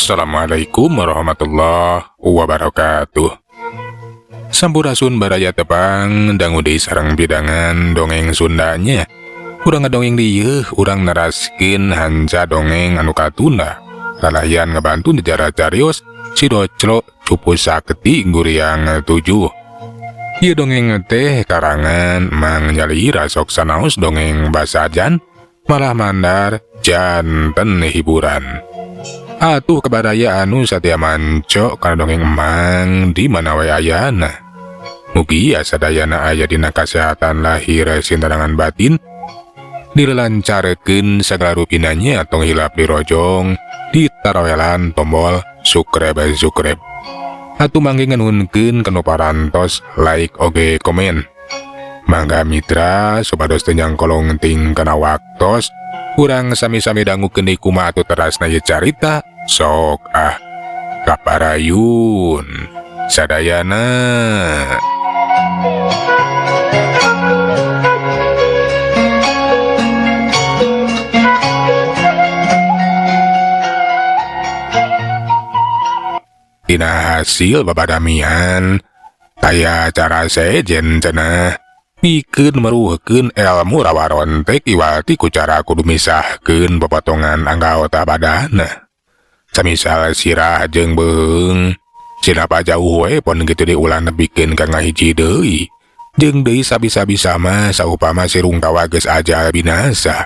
Assalamualaikum warahmatullahi wabarakatuh. Sampurasun baraya tepang dangu deui sareng pidangan dongeng Sundanya. Urang ngadongeng dieu, urang neraskeun hanca dongeng anu katunda. Lalayan ngabantu nyejarah carios si Doclo Cupu Sakti Guriang 7. Ieu dongeng teh karangan Mang Nyalira sok sanaos dongeng basajan malah mandar janten hiburan. Atuh kabaraya anu satia manco kana dongeng emang di mana we ayana. Mugia sadayana aya dina kasehatan lahir sintarangan batin, dilancarkeun sagala rupinanya tong hilap dirojong, ditaroelan tombol subscribe subscribe. Atuh mangge nganuhunkeun kanu parantos like oge komen. Mangga mitra supados teu nyangkolong ting kana waktos, urang sami-sami dangukeun deui kumaha atuh terasna ieu carita. Sok ah kaparayun sadayana. Dina hasil babadamian taya cara sejen cenah pikeun meruhkeun elmu rawarontek iwati ku cara kudu misahkeun popotongan anggota badanna. Samisal sirah jeung beuheung, sinapa jauh we pon kitu diulah nepikeun ka ngahiji deui. Jeung deui sabisa-bisa mah saupama si Rungkawa geus ajal binasa.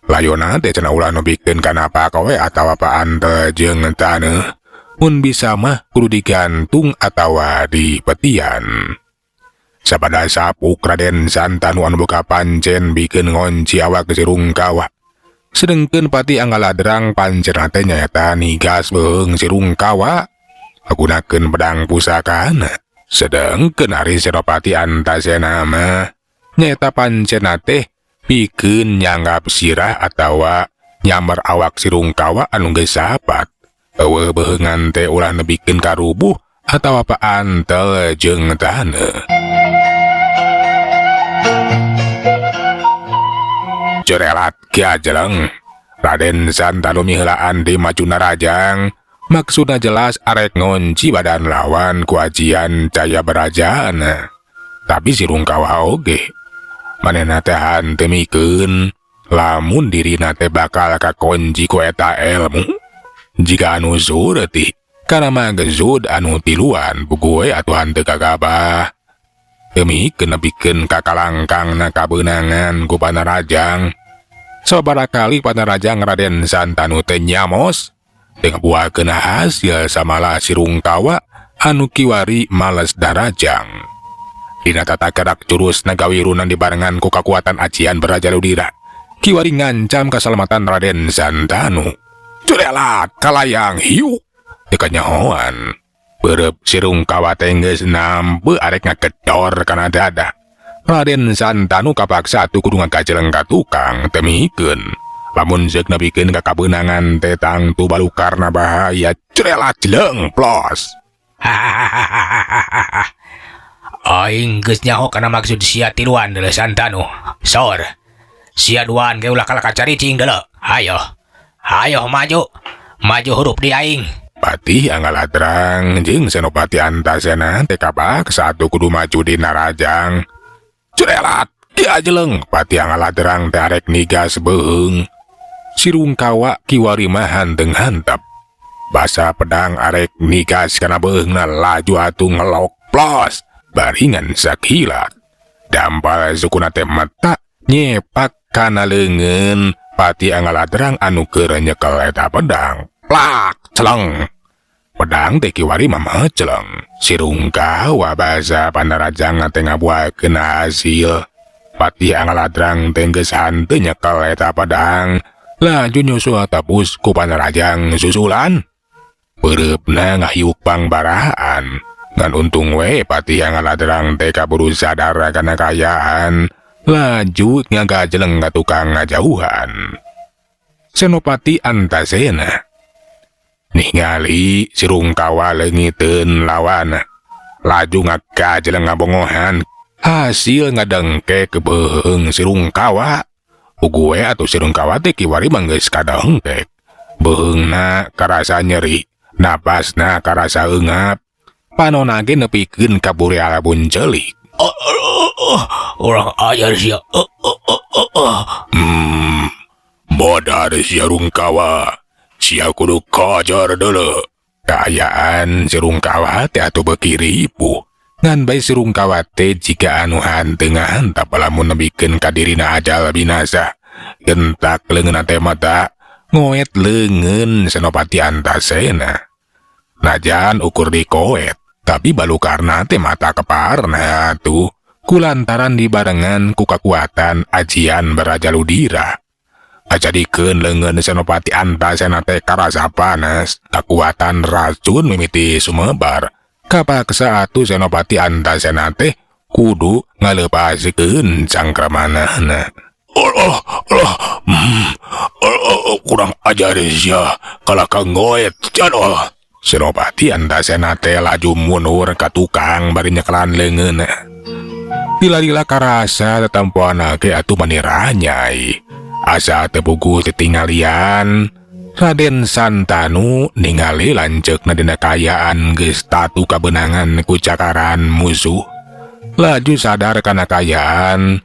Layona teh cenah ulah nepikeun kana pakowe atawa paantel jeung taneuh. Mun bisa mah kudu digantung atawa dipetian. Sapada sapuk Raden Santanu anu boga pancen bikeun ngonci awak si Rungkawa. Sedengkeun Pati Anggaladrang pancen teh nyaeta nigas beuheung si Rungkawa ngagunakeun pedang pusakana. Sedengkeun ari Senopati Antasena mah nyaeta pancen teh pikeun nyanggap sirah atawa nyamber awak si Rungkawa anu geus sapat. Eueuh beuheungan teh ulah nebikeun karubuh atawa paantel jeung taneuh. Cerelat kiajeleng Raden Santanu miheulaan di maju narajang, maksudna jelas arek ngonci badan lawan ku ajian caya berajana. Tapi si Rungkawa oge manehna teh henteu mikeun lamun dirina teh bakal kakonci ku eta elmu. Jika anu surti kana magezud anu tiluan buku we atuh henteu kagabah. Demi nepikeun ka kalangkangna kabeunangan ku Panarajang. Sababaraha kali Panarajang Raden Santanu teh nyamos teu ngabuakeun hasil samalah si Rungkawa anu kiwari males darajang. Dina tata gerak jurus nagawirunan dibarengan ku kakuatan ajian Beraja Ludira, kiwari ngancam kasalamatan Raden Santanu. Curelat kalayang hiu teu kanyahoan. Beureub si Rungkawa teh geus nampe arek ngagedor kana dada. Raden Santanu kapaksa atuh kudu ngagajeleng ka tukang teu mikeun. Lamun zeuk nepikeun ka kabeunangan teh tangtu balukarna bahaya. Curelat jeleng plos. Hahaha. Aing geus nyaho kana maksud sia tiluan deuleu Santanu. Sor. Sia duaan ge ulah kalah kacaricing deuleu. Hayo. Hayo maju. Maju hurup di aing. Patih Anggaladrang jeung Senopati Antasena teh kapaksa atuh kudu maju di narajang. Curelat kiajeleng Patih Anggaladrang teh arek nigas beuheung. Si Rungkawa kiwari mah hanteng hantep. Basa pedang arek nigas kana beuheungna laju atuh ngelok plos baringan sakilat. Dampal sukuna teh meta nyepak kana leungeun Pati Anggaladrang anu keur nyekel eta pedang. Plak celeng. Pedang teh kiwari mah celeng. Si Rungkawa basa Panarajang teh ngabuakeun hasil. Patih Anggaladrang teh geus hanteu nyekel eta pedang. Laju nyusul tepus ku Panarajang susulan. Beureupna ngahiuk pangbaraan. Ngan untung we Patih Anggaladrang teh kaburu sadar kana kaayaan. Laju ngagajeleng ka tukang ngajauhan. Senopati Antasena ningali si Rungkawa leungiteun lawan. Laju ngagajeleng ngabongohan. Hasil ngadengkek beuheung si Rungkawa. Ugue atuh si Rungkawa teh kiwari mah geus kadengkek. Beuheungna karasa nyeri, napasna karasa eungap. Panonna ge nepikeun ka bureal buncelik. Urang ajar sia. Modar sia Rungkawa. Sia kudu kajar deuleu. Kaayaan si Rungkawa teh atuh beuki ripuh. Ngan bae si Rungkawa teh jiga anu hanteu ngahantap lamun nepikeun ka dirina ajal binasa. Gentak leungeunna teh mata, ngoet leungeun Senopati Antasena. Najan ukur dikoet, tapi balukarna teh mata keparna tuh. Kulantaran dibarengan ku kakuatan ajian Baraja Ludira. Ajadikeun leungeun Senopati Antasena teh karasa panas, kakuatan racun mimiti sumebar. Kapaksa atuh Senopati Antasena teh kudu ngaleupaskeun cangkramanana. Oh, oh, oh, kurang ajar sia, kalah ka ngoet janoh. Senopati Antasena teh laju mundur ka tukang bari nyekelan leungeunna. Lila-lila karasa tetempoan ge atuh mani ranyai. Asa teu puguh titinggalian, Raden Santanu ningali lanceukna dina kaayaan geus tatu kabeunangan ku cakaran musuh. Laju sadar kana kaayaan,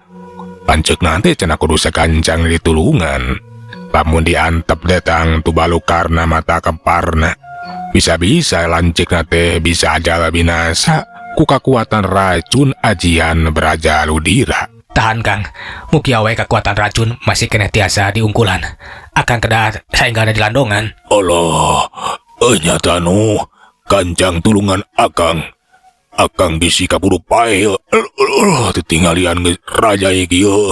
lanceukna teh cenah kudu sagancang ditulungan. Lamun diantep datang tu balukarna mata keparna. Bisa-bisa lanceukna teh bisa ajal binasa ku kakuatan racun ajian Baraja Ludira. Tahan Kang, mugia wae kekuatan racun masih keneh tiasa diungkulan. Akang kedah saenggalna dilandongan. Allah, nyata nu kancang tulungan akang. Akang bisi kaburu paeh, titinggalian geus rajai kieu.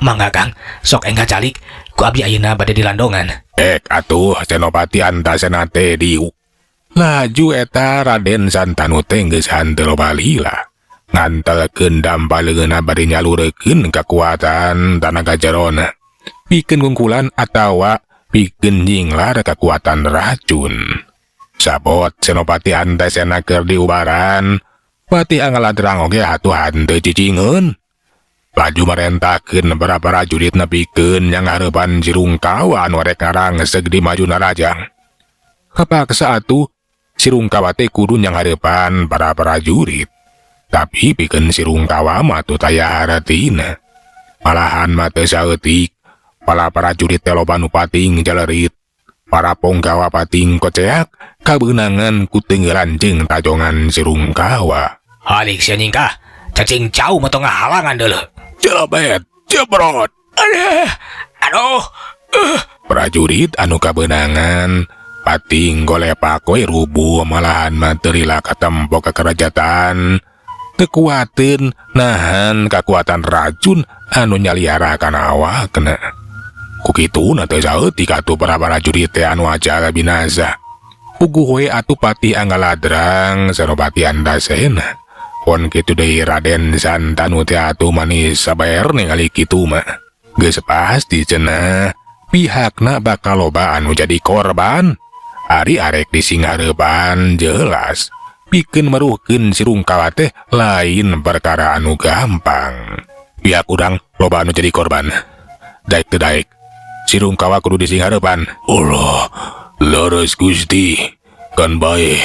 Mangga Kang, sok enggal calik, ku abdi ayeuna bade dilandongan. Ek atuh Senopati Antasena teh diuk. Laju eta Raden Santanu teh geus hanteu loba lila. Ngantelkeun dampa leungeunna bari nyalurekeun kakuatan tanaga jerona. Pikeun ngungkulan atawa pikeun nyinglar kakuatan racun. Sabot Senopati Antasena keur diubaran, Patih Angaladrang oge atuh hanteu cicingeun. Laju marentakeun para prajurit nepikeun nyanghareupan si Rungkawa anu rek ngarangseg di Majuna Rajang. Kapaksa atuh si Rungkawa teh kudu nyanghareupan para prajurit. Tapi pikeun si Rungkawa mah atuh taya hartina. Malahan mah teu saeutik, para prajurit teh loba nu pating jalerit. Para ponggawa pating koceak kabeunangan ku teunggelan jeung tajongan si Rungkawa. Halik sia nyingkah, cacing cau mah tong ngahalangan deuleu. Jelebet, jebrot. Aduh, aduh. Prajurit anu kabeunangan pating golepak we rubuh malahan mah teu lila katempo kakerajatan. Teu kuateun nahan kakuatan racun anu nyaliara kana awakna. Ku kituna teu saeutik atuh para prajurit teh anu ajal binasa. Puguh we atuh Patih Angaladrang Senopati Antasena. Pon kitu deui Raden Santanu teh atuh manis sabaer ningali kitu mah. Geus pasti cenah pihakna bakal loba anu jadi korban. Ari arek disinghareupan jelas pikeun meruhkeun si Rungkawa teh lain perkara anu gampang. Pihak urang loba anu jadi korban. Daek teu daek, si Rungkawa kudu disinghareupan. Allah, leres Gusti, kan bae.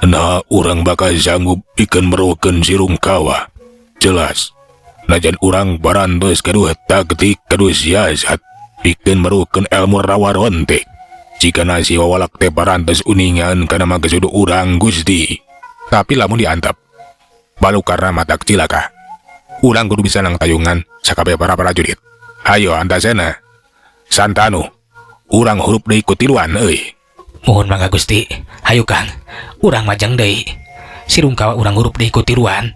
Nah, urang bakal sanggup pikeun meruhkeun si Rungkawa. Jelas, najan urang barantos gaduh taktik gaduh siasat pikeun meruhkeun ilmu rawarontek. Jika nasi wawalak teh barantos uningan kana maksud urang Gusti. Tapi lamun diantep, balukarna matak cilaka. Urang kudu bisa nang tayungan sakabeh para prajurit. Hayo Antasena, Santanu, urang hurup deui ku tiluan euy. Mohon mangga Gusti, hayu Kang, urang majeng deui. Si Rungkawa urang hurup deui ku tiluan.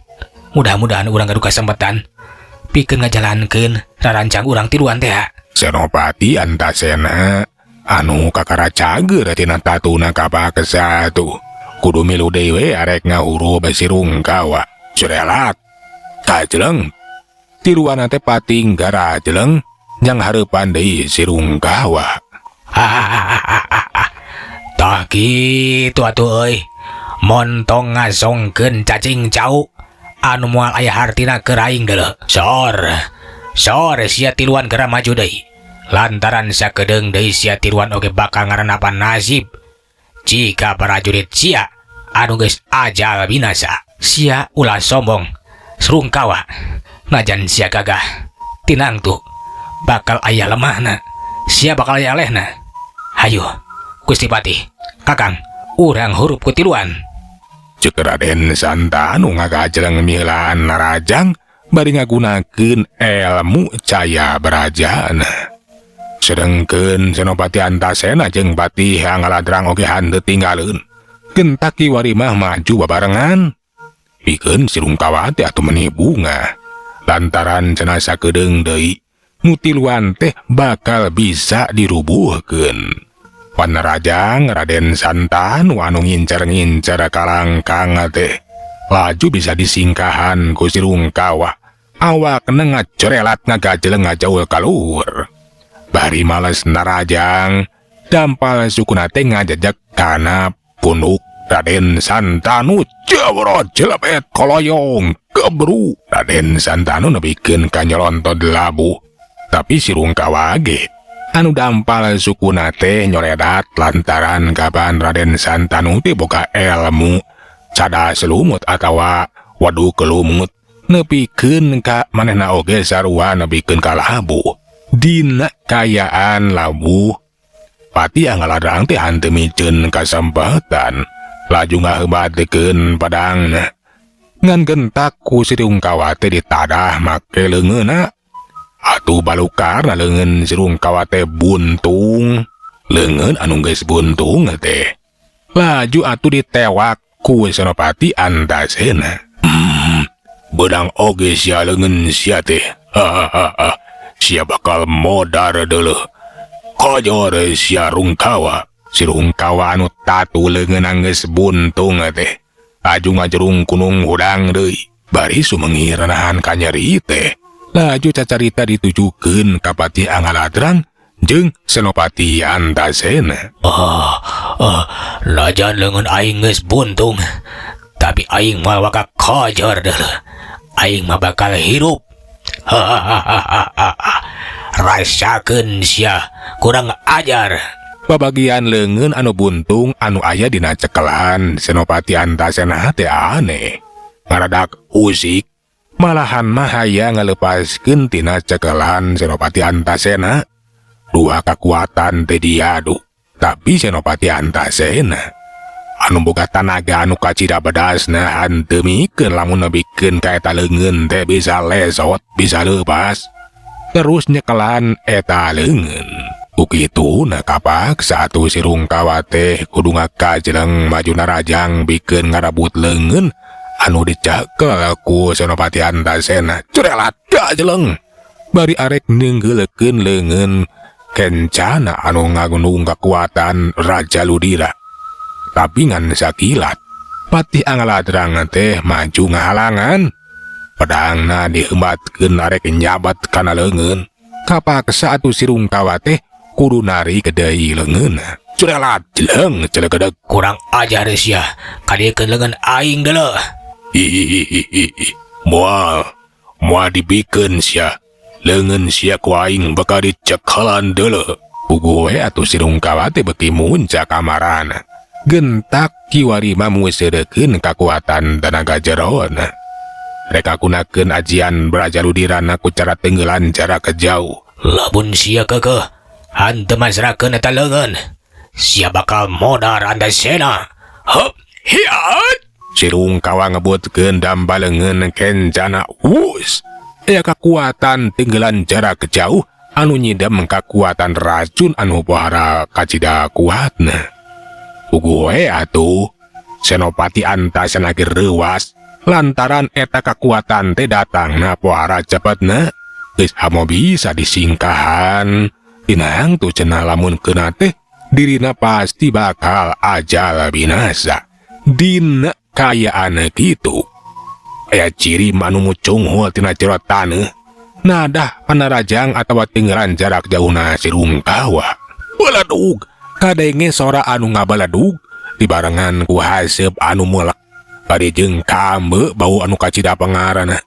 Mudah-mudahan urang gaduh kasempatan pikeun ngajalankeun rarancang urang tiluan teh. Senopati Antasena anu kakara cager tina tatuna kapaksa tuh. Kudu milu deui we arek ngahurup si Rungkawa. Surelat, kajleng. Tiluan teh pating garajleng nyanghareupan deui si Rungkawa. Tah kitu atuh euy. Montong ngasongkeun cacing cau anu moal aya hartina keur aing deuleu. Sor. Sore sia tiluan gera maju deui. Lantaran sakedeung deui sia tiluan oge bakal ngarandapan nasib. Jika prajurit sia anu geus ajal binasa. Sia ulah sombong. Serungkawa. Najan sia gagah. Tinangtu bakal aya lemahna. Sia bakal aya lehna. Hayu, Gusti Patih, Kakang, urang hurup ku tiluan. Cek Raden Santanu ngagajeleng miheulaan narajang bari ngagunakeun elmu caya berajana. Sedengkeun Senopati Antasena jeung Patih Angaladrang oge henteu tinggaleun. Gentak kiwari mah maju babarengan. Pikeun si Rungkawa teh atuh meni bungah. Lantaran cenah sakedeung deui nu tiluan teh bakal bisa dirubuhkeun. Panarajang Raden Santanu anu ngincer-ngincer kalangkang teh laju bisa disingkahan ku si Rungkawa. Awakna ngacorelat ngagajeleng ngajaul kaluhur. Bari males narajang, dampal sukuna teh ngajejek kana punuk Raden Santanu. Jawro jelepet koloyong kebru. Raden Santanu nepikeun ka nyolontod labuh. Tapi si Rungkawa ge anu dampal sukuna teh nyoredat lantaran kapan Raden Santanu teh boga elmu cada selumut atawa wadu kelumut nepikeun ka manehna oge sarua nepikeun ka labuh. Dina kayaan labuh Patih Angaladrang teh henteu miceun kasempatan laju ngaheubatkeun padangna. Ngan gentak ku si Rungkawa teh ditadah make leungeunna. Atuh balukarna leungeun si Rungkawa teh buntung. Leungeun anu geus buntung teh laju atuh ditewak ku Senopati Antasena. Beunang oge sia leungeun sia teh. Hahaha. Sia bakal modar deuleuh. Kojor sia Rungkawa. Si Rungkawa anu tatu leungeun geus buntung teh laju ngajerung kunung hudang deui. Bari sumengir nahan kanyeri teh. Laju cacarita ditujukeun ka Patih Angaladrang jeung Senopati Antasena. Oh, najan leungeun aing geus buntung, tapi aing moal waka kojor deuleuh. Aing mah bakal hirup. Hahaha. Rasakeun sia, kurang ajar. Babagian leungeun anu buntung anu aya dina cekelan Senopati Antasena teh aneh. Ngaradak usik, malahan mah hayang ngalepaskeun tina cekelan Senopati Antasena. Dua kekuatan teh diadu, tapi Senopati Antasena anu boga tanaga anu kacida bedasna henteu mikeun lamun nebikeun ka eta leungeun teh bisa lesot, bisa leupas. Terus nyekelan eta leungeun. Ku kituna kapaksa atuh si Rungkawa teh kudu ngakajeleng maju narajang bikeun ngarabut leungeun anu dicekel ku Senopati Antasena. Curelat kajeleng. Bari arek nenggeulekeun leungeun kencana anu ngagunung kekuatan Raja Ludira. Tapi ngan sakilat Patih Angaladrang teh maju ngahalangan. Pedangna dihembatkeun arek nyabat kana leungeun. Kapaksa atuh si Rungkawa teh kudu narik deui leungeunna. Curelat jeleng celegedeg. Kurang ajar sia, kadiekeun leungeun aing deuleuh. Hihihihi. Moal, moal dibikeun sia. Leungeun sia ku aing bakal dicekalan deuleuh. Puguh we atuh si Rungkawa teh beuki muncak kamarana. Gentak kiwari mah museurekeun kakuatan tenaga jerona. Rek gunakeun ajian Brajaludirana ku cara tenggelan jarak jauh. Lamun sia keukeuh henteu masrahkeun eta leungeun, sia bakal modar Antasena. Hup, hiat. Si Rungkawa ngebutkeun damba leungeun kencana. Wus. Aya kakuatan tenggelan jarak jauh anu nyidam kakuatan racun anu pohara kacida kuatna. Puguh we atuh Senopati Antasena ge reuwas lantaran eta kakuatan teh datangna pohara cepetna. Geus hamo bisa disingkahan. Tinang tuh cenah lamun keuna teh dirina pasti bakal ajal binasa. Dina kayaan kitu. Aya ciri anu mucunghul tina jero taneuh. Nadah panarajang atawa tinggalan jarak jauhna si Rungkawa. Baladug kadenge sora anu ngabaladug dibarengan ku haseup anu melek. Bari jeung kambe bau anu kacida pangarana.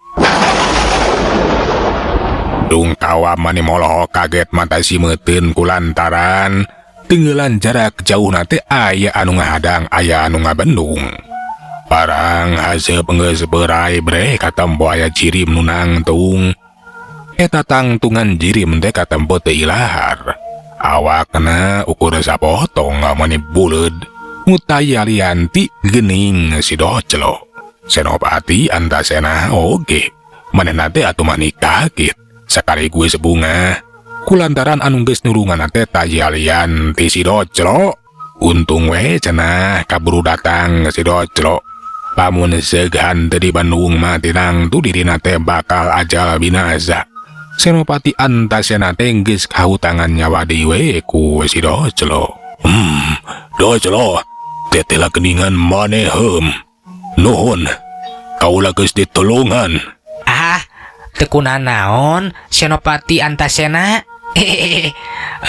Rungkawa mani molohok kaget mata simeuteun kulantaran tenggelan jarak jauh na teh aya anu ngahadang, aya anu ngabendung. Barang haseup geus berai bre, katempo aya jirim nu nangtung. Eta tangtungan jirim teh katempo teu ilahar. Awakna ukur sapotong, mani buleud. Mutayalian ti geuning si Doclo. Senopati Antasena oge. Manehna teh atuh mani kaget. Sekaligus bungah. Kulantaran anu geus nulungan teh tayalian ti si Doclo. Untung we cenah kaburu datang si Doclo. Lamun segan teu dibendung mah tinangtu dirina teh bakal ajal binasa. Senopati Antasena teh geus kahutangan nyawa deui we ku si Doclo. Doclo, tetela geningan maneh heum. Nuhun, kaula geus ditulungan. Ah, teu kunanaon, Senopati Antasena. Hehehe.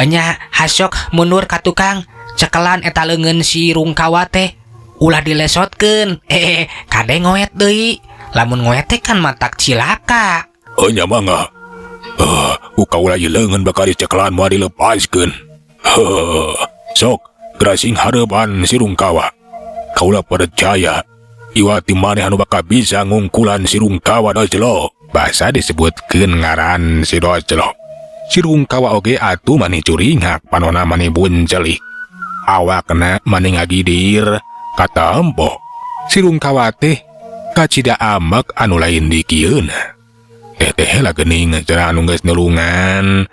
Nya hasok mundur ka tukang, cekelan eta leungeun si Rungkawa teh. Ulah dilesotkeun. Hehehe, kade ngoet deui. Lamun ngoet teh kan matak cilaka. Oh nya mangga. Ku kaula ieu leungeun bakal dicekelan moal dilepaskeun. Heuh, sok geura sing hareupan si Rungkawa. Kaula percaya iwati maneh anu bakal bisa ngungkulan si Rungkawa, Doclo. Basa disebutkeun ngaran si Doclo. Si Rungkawa oge atuh mani curingak, panona mani buncelik. Awakna mani ngagidir katempo. Si Rungkawa teh kacida amek anu lain dikieuna. Teh teh lah geuning cenah anu geus nulungan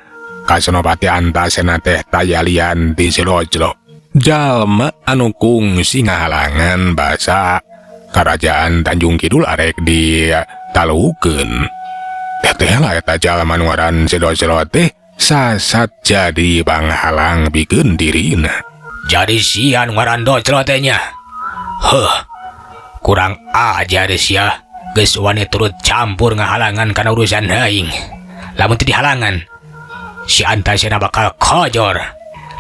ka Senopati Antasena teh tayalian ti si Doclo. Jalma anu kungsi ngahalangan basa Kerajaan Tanjung Kidul arek ditalukeun. Teh teh lah eta jalma nu ngaran si Doclo teh sasat jadi panghalang pikeun dirina. Jadi sia nu ngaran Doclo teh nya. Heuh. Kurang ajar sia. Geus wani turut campur ngahalangan kana urusan aing. Lamun teu dihalangan, si Antasena bakal kojor.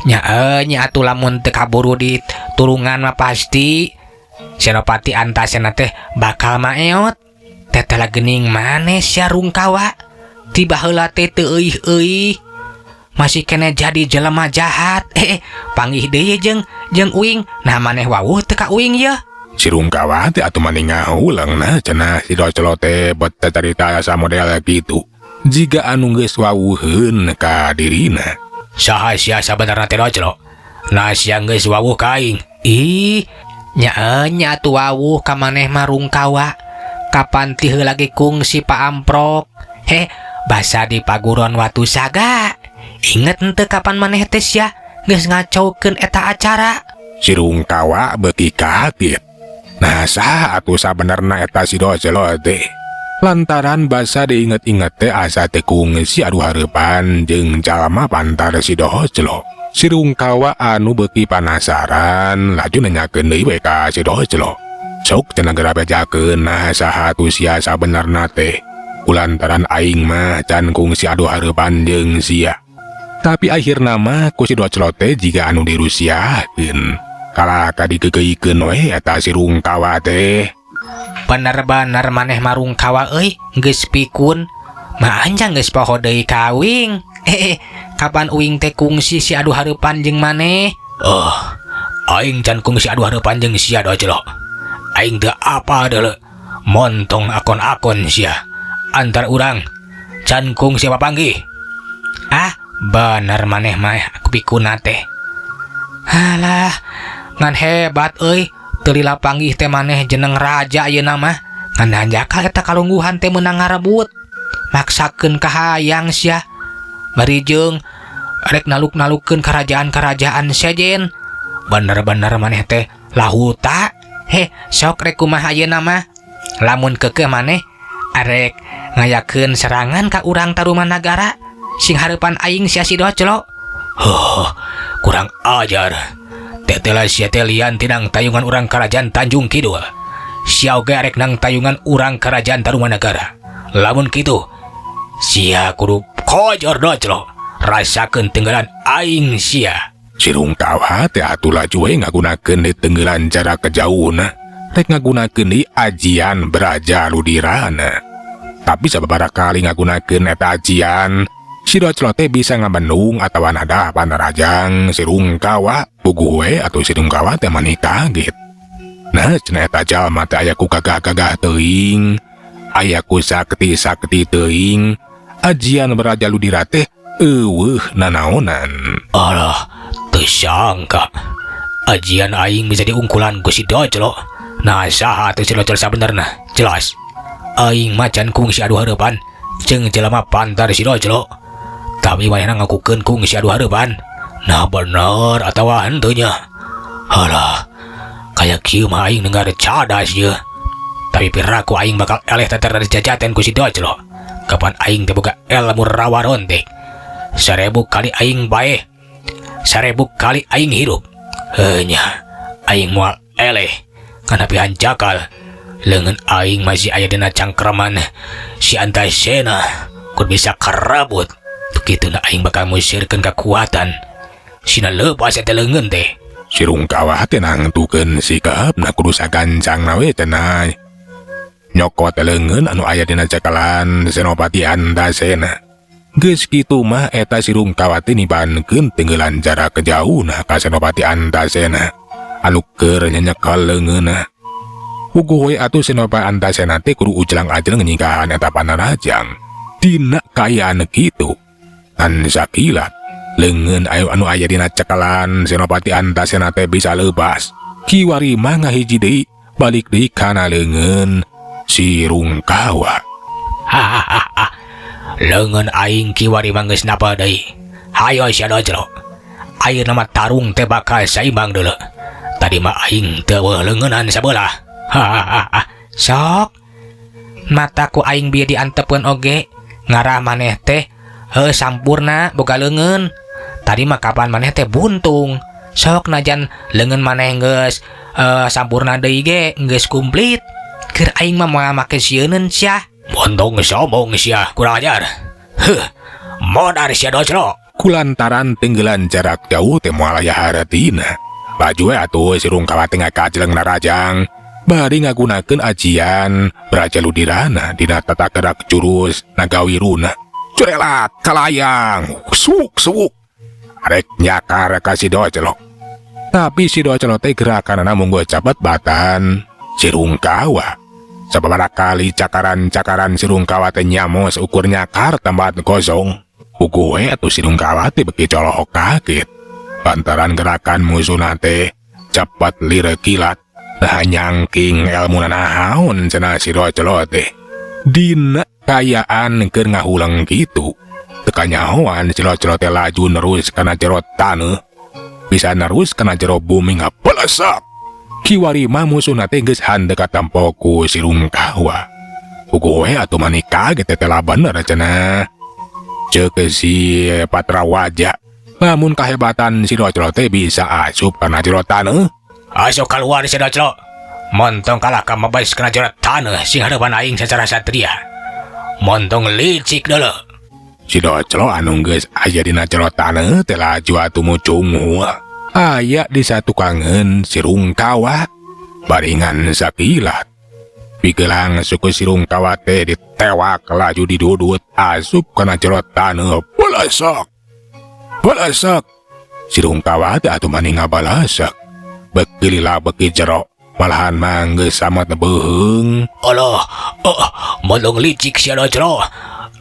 Nya nya atuh lamun teu kaburu di tulungan mah pasti Senopati Antasena teh bakal maeot. Tetela geuning maneh sia, Rungkawa. Ti baheula teh teu euih-euih. Masih kene jadi jelema jahat. Eh, panggih deui jeung jeung uing. Nah, maneh wawuh teu ka uing ye? Si Rungkawa teh atuh mani ngahuleng, nah cenah si Doclo teh bet carita asa model kitu. Jiga anu geus wawuheun ka dirina. Saha sia sabenerna teh, Doclo? Nah, sia geus wawuh ka aing. Ih, nya nya atuh wawuh ka maneh mah, Rungkawa. Kapan ti heula ge kungsi paamprok. Heh, basa di Paguron Watu Saga. Inget henteu kapan maneh teh sia geus ngacaukeun eta acara? Si Rungkawa beuki kaget. Nah, saha atuh sabenerna eta si Doclo teh? Lantaran basa diinget-inget teh asa teu kungsi adu hareupan jeung jalma pantar si Doclo. Si Rungkawa anu beuki panasaran laju nanyakeun deui we ka si Doclo. Sok cenah geura bejakeun, nah saha atuh sia sabenerna teh? Kulantaran aing mah can kungsi adu hareupan jeung sia. Tapi akhirna mah ku si Doclo teh jiga anu dirusiahkeun. Kalah ka dikeukeuikeun we eta si Rungkawa teh. Bener-bener maneh mah, Rungkawa euy, geus pikun. Maanjang geus poho deui ka uing. Eh, kapan uing teh kungsi si adu hareupan jeung maneh? Oh, aing can kungsi adu hareupan jeung sia, Doclo. Aing teu apa deuleu. Montong akon-akon sia. Antar urang can kungsi papanggih. Ah, bener maneh mah aku pikuna teh. Alah, ngan hebat euy, teu lila panggih teh maneh jeneng raja ayeuna mah. Ngan hanjakal eta kalungguhan teh meunang ngarebut. Maksakeun kahayang sia. Bari jeung rek naluk-nalukeun kerajaan-kerajaan sejen. Bener-bener maneh teh lahuta. Heh, sok rek kumaha ayeuna mah? Lamun keukeuh maneh arek ngayakeun serangan ka urang Tarumanagara, sing hareupan aing sia si Doclo. Huh, kurang ajar. Tetela sia teh lian tinang tayungan urang Kerajaan Tanjung Kidul. Sia oge arek nang tayungan urang Kerajaan Tarumanagara. Lamun kitu, sia kudu kojor, Doclo. Rasakeun tenggelan aing sia. Si Rungkawa teh atuh laju we ngagunakeun di tenggelan jarak kejauhna. Rek ngagunakeun di ajian Braja Ludirana. Tapi sababaraha kali ngagunakeun eta ajian, si Doclo teh bisa ngabendung atawa nadah panarajang si Rungkawa. Puguh we atuh si Rungkawa teh mani kaget. Nah, cenah eta jalma teh aya ku gagah-gagah teuing, aya ku sakti-sakti teuing, ajian Braja Ludira teh euweuh nanaonan. Alah, teu sangka ajian aing bisa diungkulan ku si Doclo. Nah, saha teh si Doclo sabenerna? Jelas. Aing macan kungsi adu hareupan jeung jelema pantar si Doclo. Tapi manehna ngakukeun kungsi adu hareupan. Nah, bener atawa henteu nya? Halah, kaya kieu mah aing nengar cadas ye. Tapi piraku aing bakal eleh teter dari jajaten ku si Doclo. Kapan aing teh boga ilmu rawa rontek. 1000 kali aing bae. 1000 kali aing hirup. Heunya, aing moal eleh. Kana pihanjakal. Leungeun aing masih aya dina cangkraman si Antasena kudu bisa karebut. Begitu na aing bakal musirkeun kekuatan. Sina leupas eta leungeun teh. Si Rungkawa teh nangtukeun sikapna kudu sagancangna we cenah. Nyokot leungeun anu aya dina cekalan Senopati Antasena. Geus kitu mah eta si Rungkawa teh nibankeun tenggelan jarak jauhna ka Senopati Antasena anu keur nyekel leungeunna. Puguh we atuh Senopati Antasena teh kudu ujlang-ajleng nyingkahan eta panarajang. Dina kaayaan kitu. Ngan sakilat leungeun ayo anu aya dina cekalan Senopati Antasena teh bisa lepas. Kiwari mah ngahiji deui balik deui kana leungeun si Rungkawa. Hahaha. Leungeun aing kiwari mah geus napa deui. Hayo sia Doclo. Ayeuna mah tarung teh bakal saimbang deuleu. Tadi mah aing teu leungeunan sabelah. Hahaha. Sok. Mataku aing bieu diantepeun oge. Ngarah maneh teh heuh sampurna boga leungeun. Tadi mah kapan maneh teh buntung. Sok najan leungeun maneh geus sampurna deui ge geus komplit. Keur aing mah moal make sieuneun sia. Montong sombong sia, kurang ajar. Heuh, modar sia Doclo. Kulantaran tenggelan jarak jauh teh moal aya hartina. Laju we atuh si Rungkawa teh ngakajleng narajang. Bari ngagunakeun ajian Braja Ludirana dina tata gerak jurus Nagawiruna. Curelat kalayang, suk suk. Arek nyakar ka si Doclo. Tapi si Doclo teh gerakanana munggo cepet batan si Rungkawa. Sababaraha kali cakaran-cakaran si Rungkawa teh nyamos ukur nyakar tempat kosong. Puguh we atuh si Rungkawa teh beki colohok kaget. Lantaran gerakan musuhna teh cepat lir kilat. Nah nyangking ilmu nanaon cenah si Doclo teh. Dina kayaan keur ngahuleng kitu. Teu kanyahoan si Doclo teh laju nerus kana jero taneuh. Bisa nerus kana jero bumi ngapelesak. Kiwari mah musuhna teh geus handek katempo ku si Rungkawa. Puguh we atuh mani kaget teh lah bener cenah. Ceuk si Patrawaja. Lamun kahebatan si Doclo teh bisa asup kana jero taneuh. Asup keluar si Doclo. Montong kalah ka mabes kana jero taneuh sing hareupan aing secara satria. Montong licik deuleu. Si Doclo anu geus aya dina jero taneuh teh laju atuh mucunghul. Aya di satukangeun si Rungkawa. Baringan sakilat. Pigelang suku si Rungkawa teh ditewak laju didudut asup kana jero taneuh. Balasak. Balasak. Si Rungkawa teh atuh mani ngabalasak. Beki lila beki jero. Malahan mah geus samat beuheung. Alah, montong licik sia Doclo.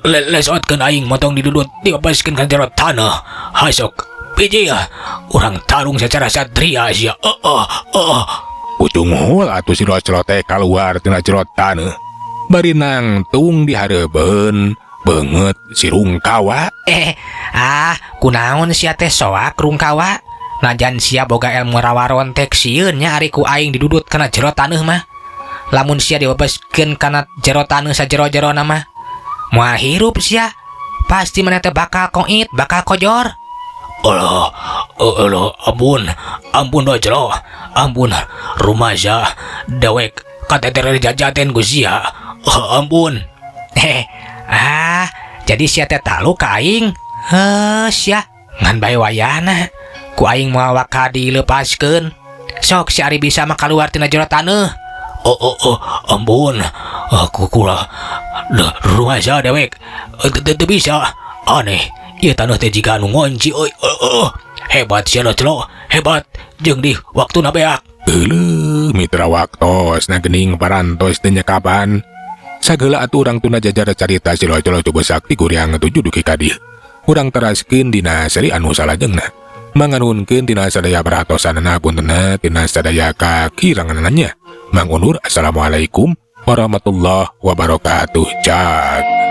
Lesotkeun aing montong didudut dibebaskeun kana jero taneuh. Hasok piji ya, urang tarung secara satria sia. Ucunghul atuh si Doclo teh kaluar tina jero taneuh. Bari nangtung di hareupeun beungeut si Rungkawa. Kunaon sia teh soak Rungkawa? Najan sia boga ilmu rawa rontek sieun nya ari ku aing didudut kana jero taneuh mah. Lamun sia dibebaskeun kana jero taneuh sajero-jerona mah, moal hirup sia. Pasti maneh teh bakal koit, bakal kojor. Alah, alah, ampun, ampun Doclo, ampun, rumasa dewek kateter jajaten ku sia. Oh, ampun. Jadi sia teh talu ka aing. Heuh, sia ngan bae wayana. Ku aing moal waka dilepaskeun. Sok si ari bisa mah kaluar tina jero taneuh. Oh, oh, oh, ampun. Aku kula Duh, rumasa dewek. Teu bisa. Aneh, ieu taneuh teh jiga anu ngonci euy. Hebat sia Celo, hebat. Jeung di waktuna beak. Euleuh, mitra, waktos na geuning parantos teh nyekapan. Sageula atuh urang tunda jajar carita Si Locolo Coba Sakti Kuryang tujuh dugi ka dieu. Urang teraskeun dina seri anu salajengna. Manganuhunkeun tina sadaya perhatosanana, puntenna tina sadaya kakiranganna. Mang undur, assalamualaikum warahmatullahi wabarakatuh. Cak.